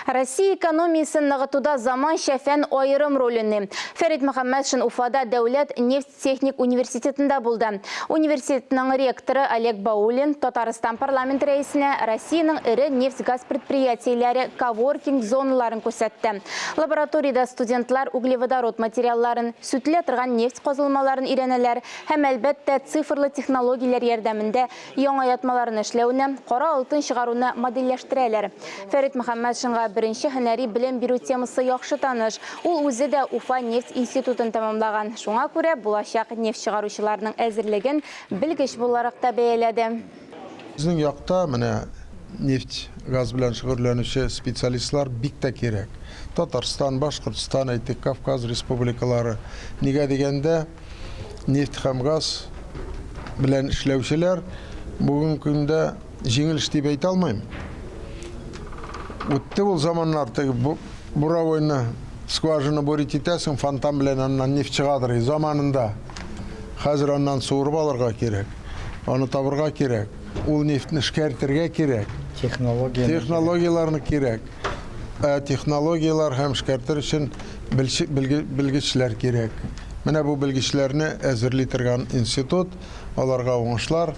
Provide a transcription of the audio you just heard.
Россия экономиясен ныгытуда заманча фән аерым роль уйный. Фәрит Мөхәммәтшин Уфада дәүләт нефть техник университетында булды. Университетның ректоры Олег Баулин Татарстан парламент рәисенә Россиянең эре нефть-газ предприятиеләре коворкинг зоналарын күрсәтте. Лабораториядә студентлар углеводород материалларын, сүтелә торган нефть казылмаларын өйрәнәләр һәм, әлбәттә, цифрлы технологияләр ярдәмендә Яңа ятмаларны эшләүне, кара алтын чыгаруны модельләштерәләр. Фәрит Мөхәммәтшинга беренче һөнәри белем бирү темасы яхшы таныш. Ул үзе дә Уфа нефть институтын тәмамлаган. Шуңа күрә булачак нефть чыгаручыларның әзерлеген белгеч буларак та бәяләде. Безнең якта менә нефть, газ белән шөгыльләнүче специалистлар бик тә кирәк. Татарстан, Башкортстан, әйтик, Кавказ республикалары. Нигә дигәндә, нефть һәм газ белән эшләүчеләр бүгенге көндә җиңел эш дип әйтә алмыйм. Үтте ул заманнар, теге буровойны, скважина бурить итәсең, фонтан белән аннан нефть чыгадыр заманында. Хәзер аннан суырып алырга кирәк, аны табырга кирәк, ул нефтьне эшкәртергә кирәк. Технология. Технологияләрне кирәк. Ә технологияләр һәм эшкәртер өчен белгечләр кирәк. Менә бу белгечләрне әзерли торган институт, аларга уңышлар.